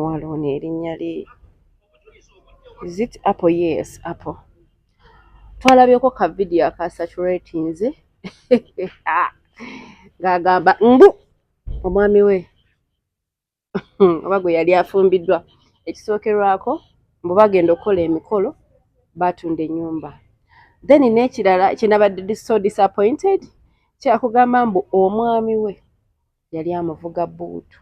omuwala ono erinnya lye? Is it Apple? Yes, Apple. Twalabyeko ka vidiyo aka saturatinze ng'agamba mbu omwami we oba gwe yali afumbiddwa ekisookerwako mbu bagenda okukola emikolo batunda ennyumba. Then n'ekirala kyenabadde so disappointed kyakugamba mbu omwami we yali amuvuga bbuutu.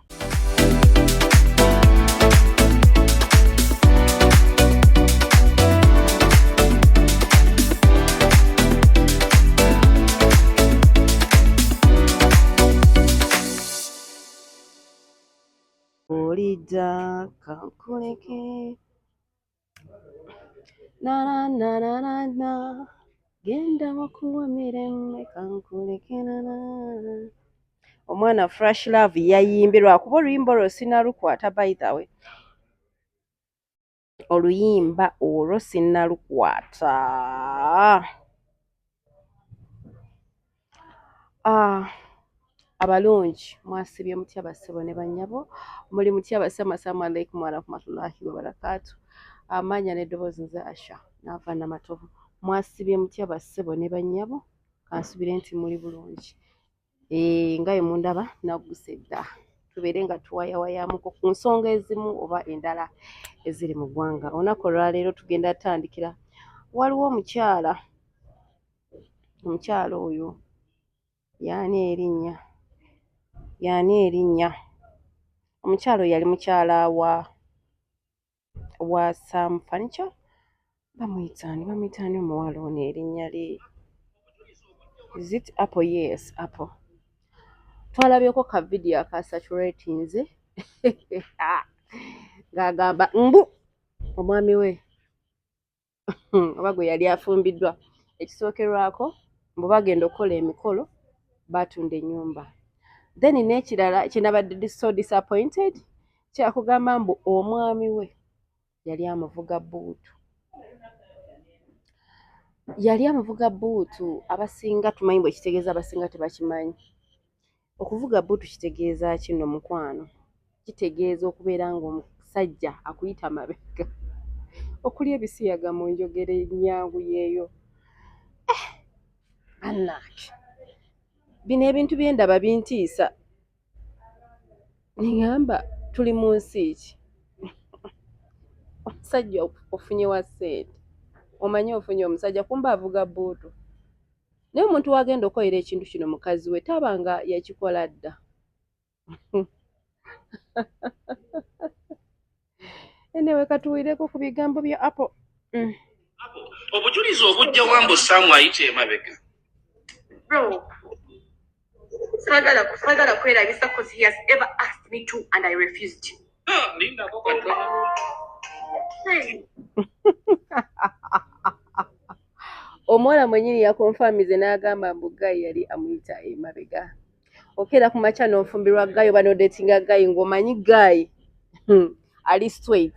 Olidda kankuleke na na na na na na genda wakuwa mirembe kankuleke na na. Omwana Fresh Love yayimbye lwakuba oluyimba olwo sinalukwata, by the way oluyimba olwo sinalukwata. Ah, abalungi mwasibye mutya bassebo ne bannyabo, muli mutya basama? Assalamu alaikum warahmatullahi wabarakatu. Amanya n'eddoboozi nze Asha naava Namatovu. Mwasibye mutya bassebo ne bannyabo? Kansubire nti muli bulungi. Eh, nga bwe mundaba nagguse dda, tubeere nga tuwayawayamuko ku nsonga ezimu oba endala eziri mu ggwanga. Olunaku olwaleero tugenda tandikira, waliwo omukyala, omukyala oyo yaani erinnya, yaani erinnya, omukyala oyo yali mukyala wa Sam Furniture, bamuyita ani, bamuyita ani omuwala ono erinnya lye? Is it Apple? Yes, Apple. Twalabyeko ka vidiyo aka saturatinze ng'agamba mbu omwami we oba gwe yali afumbiddwa ekisookerwako mbu bagenda okukola emikolo batunda ennyumba. Then n'ekirala kyenabadde so disappointed kyakugamba mbu omwami we yali amuvuga bbuutu, yali amuvuga bbuutu. Abasinga tumanyi bwe kitegeeza, abasinga tebakimanyi. Okuvuga bbuutu kitegeeza ki nno mukwano? Kitegeeza okubeera ng'omusajja akuyita mabega, okulya ebisiyaga mu njogera ennyangu yeeyo. Eh, bannange, bino ebintu bye ndaba bintiisa. Ningamba tuli mu nsi ki? Omusajja ofunye wa ssente, omanyi ofunye omusajja kumbe avuga bbuutu. Naye omuntu wagenda okukolera ekintu kino mukazi we taba nga yakikola dda. Anyway, katuwulireko ku bigambo bya Apple. Obujulizi obujja wambu Saamu ayita emabega. Bro, saagala kwerabisa cause he has ever asked me to and I refused. Ah, lindako katono. Hey. Omuwala mwennyini yakonfamize n'agamba mbu guy yali amuyita emabega. Okeera ku makya n'ofumbirwa guy oba n'odatinga guy ng'omanyi guy ali straight,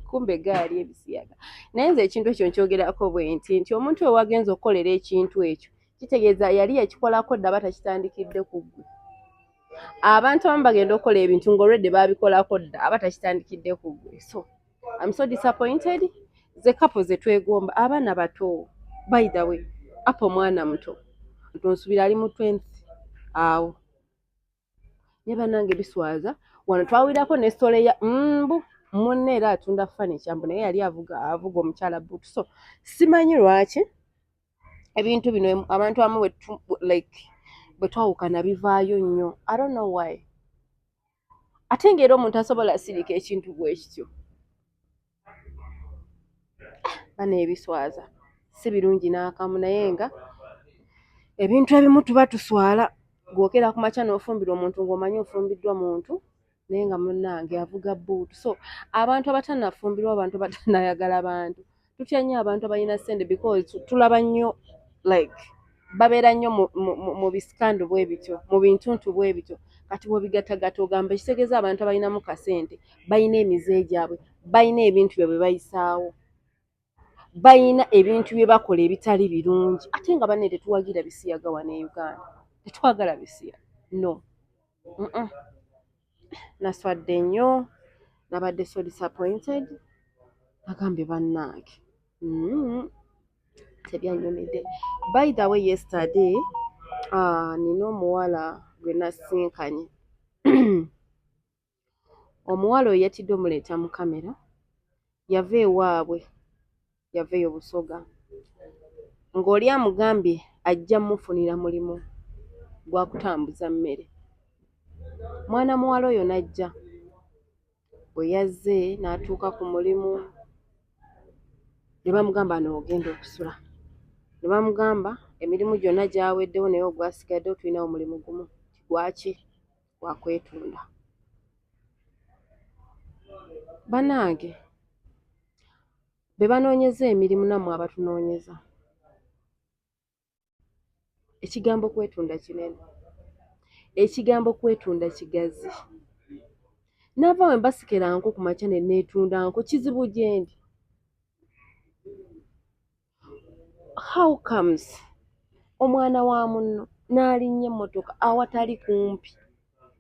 kumbe guy ali ebisiyaga. Naye nze ekintu ekyo nkyogerako bwe nti nti omuntu we wagenza okukolera ekintu ekyo kitegeeza yali yakikolako dda aba takitandikidde ku ggwe. Abantu abamu bagenda okukola ebintu ng'olwedde baabikolako dda aba takitandikidde ku ggwe. So I'm so disappointed. Ze couple ze twegomba, abaana bato. By the way, Apple mwana muto, nsuubira ali mu 20 awo. Ne bannange biswaza. Wano twawulirako ne story ya mbu munne era atunda furniture, mbu naye yali avuga omukyala bbuutu. So simanyi lwaki ebintu bino abantu abamu like bwe twawukana bivaayo nnyo. I don't know why. Ate ng'era omuntu asobola asirika ekintu bwe kityo. Bano ebiswaza si birungi n'akamu, naye nga ebintu ebimu tuba tuswala. Gw'okeera ku makya n'ofumbirwa omuntu ng'omanyi ofumbiddwa muntu, naye nga munnange avuga bbuutu. So abantu abatannafumbirwa, abantu abatannayagala bantu, tutya nnyo abantu abalina ssente because tulaba nnyo like babeera nnyo mu bisikando bwe bityo, mu bintuntu bwe bityo. Kati bw'obigattagatta ogamba ekitegeeza abantu abalinamu kasente balina emize gyabwe, balina ebintu byabwe bayisaawo, balina ebintu bye bakola ebitali birungi. Ate nga banne tetuwagira bisiyaga wano e Uganda, tetwagala bisiyaga, no. Naswadde nnyo. Nabadde so disappointed. Nagambye bannange, tebyanyumidde. By the way, yesterday nina omuwala gwe nasinkanye. Omuwala oyo yatidde omuleeta mu kamera. Yava ewaabwe, yava eyo Busoga, ng'oli amugambye ajja mufunira mulimu gwa kutambuza mmere. Mwana muwala oyo n'ajja. Bwe yazze n'atuuka ku mulimu ne bamugamba n'ogenda okusula, ne bamugamba emirimu gyonna gyaweddewo, naye ogwasigaddewo tulinawo omulimu gumu. Gwaki? Gwa kwetunda. Bannange, be banoonyeza emirimu nammwe abatunoonyeza, ekigambo kwetunda kinene, ekigambo kwetunda kigazi. Nava we mbasikera nko ku makya ne neetunda nko, kizibu gye ndi. How comes omwana wa munno n'alinnya emmotoka awatali kumpi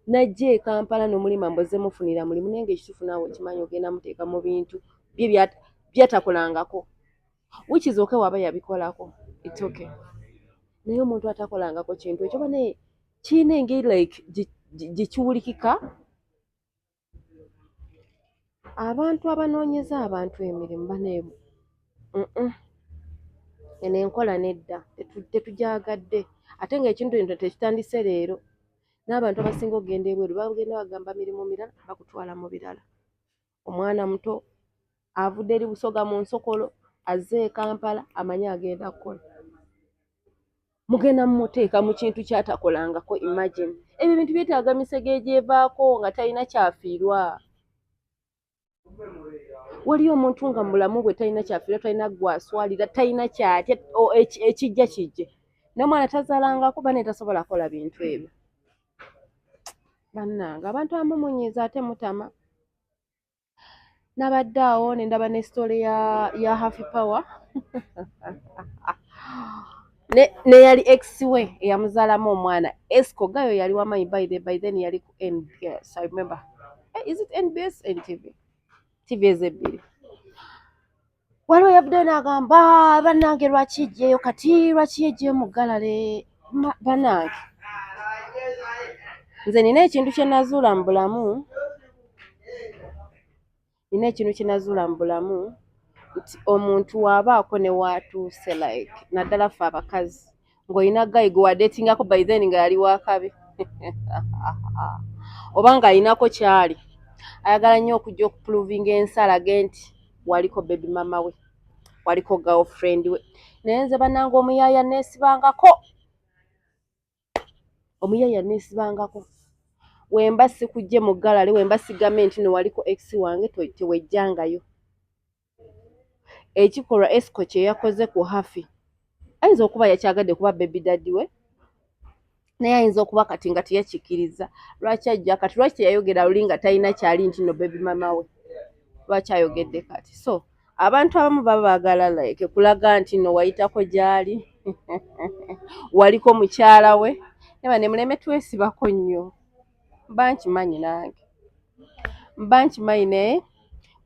n'ajja e Kampala n'omulima mbu mufunira mulimu, naye ng'ekituufu naawe okimanyi ogenda muteeka mu bintu bye byatakolangako, which is okay, waba yabikolako, it's okay, naye omuntu atakolangako kintu ekyo, banaye kirina engeri like gye kiwulikika. Abantu abanoonyeza abantu emirimu, banaye, eno enkola nedda, tetugyagadde. Ate ng'ekintu eno tekitandise leero. N'abantu abasinga okugenda ebweru bagenda bagamba mirimu mirala, bakutwala mu birala. Omwana muto avudde eri Busoga mu nsokolo, azze e Kampala, amanyi agenda kukola, mugenda mumuteeka mu kintu kyatakolangako. Imagine, ebyo ebintu byetaaga misege egyevaako nga talina kyafiirwa. Waliyo omuntu nga mu bulamu bwe talina kyafiirwa, talina gwaswalira, talina kyatya, ekijja kijje. N'omwana tazaalangako, bane tasobola kukola bintu ebyo. Bannange, abantu abamu munyiiza ate mutama. Nabadde awo ne ndaba ne story ya Happy Power ne yali ex we eyamuzaalamu omwana Esco gayo yali wamanyi. By then yali ku NBS, I remember. Eh, is it NBS, NTV, TV ezebbiri. Waliwo yavuddeyo n'agamba, "Ah, bannange, lwaki ejjeeyo kati? Lwaki yejjeyo mu galale?" Bannange, nze nina ekintu kye nazuula mu bulamu, nina ekintu kye nazuula mu bulamu nti omuntu w'abaako ne waatuuse, like naddala ffe abakazi, ng'olina guy gwe wadeetingako by then nga yali wakabi oba ng'alinako kyali ayagala nnyo okujja okuprovinga ensi, alage nti waliko baby mama we, waliko girlfriend we. Naye nze bannange, omuyaaya neesibangako, omuyaaya neesibangako. Wemba sikujje mu galale, wemba sigambe nti no waliko ex wange, tewejjangayo. Ekikolwa Esco kye yakoze ku Haffy, ayinza okuba yakyagadde kuba baby daddy we, naye ayinza okuba kati nga teyakikkiriza. Lwaki ajja kati? Lwaki teyayogera luli nga talina kyali nti no baby mama we? Lwaki ayogedde kati? So abantu abamu baba baagala like kulaga nti no wayitako gy'ali, waliko mukyala we. Neba ne muleme twesibako nnyo. Mba nkimanyi, nange mba nkimanyi, naye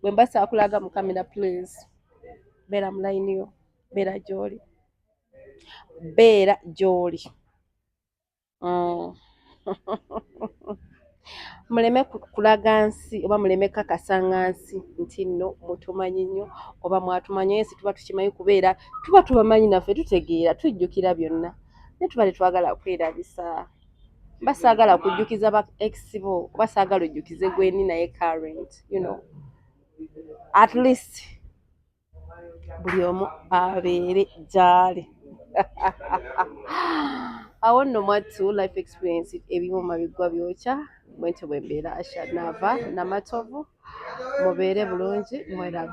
bwe mba saakulaga mu kamera, please beera mu layini yo, beera gy'oli, beera gy'oli. Muleme kulaga nsi oba muleme kakasanga nsi nti nno mutumanyi nnyo oba mwatumanyi. Ensi tuba tukimanyi, kubeera tuba tubamanyi, naffe tutegeera, tujjukira byonna, naye tuba tetwagala kwerabisa. Mba saagala kujjukiza ba ex bo oba saagala ojjukize gweni naye current, at least buli omu abeere gy'ali. Awo nno mwattu, life experience, ebyuma biggwa byokya. Bwentyo bwe mbeera. Asha Nava Namatovu, mubeere bulungi, mweraba.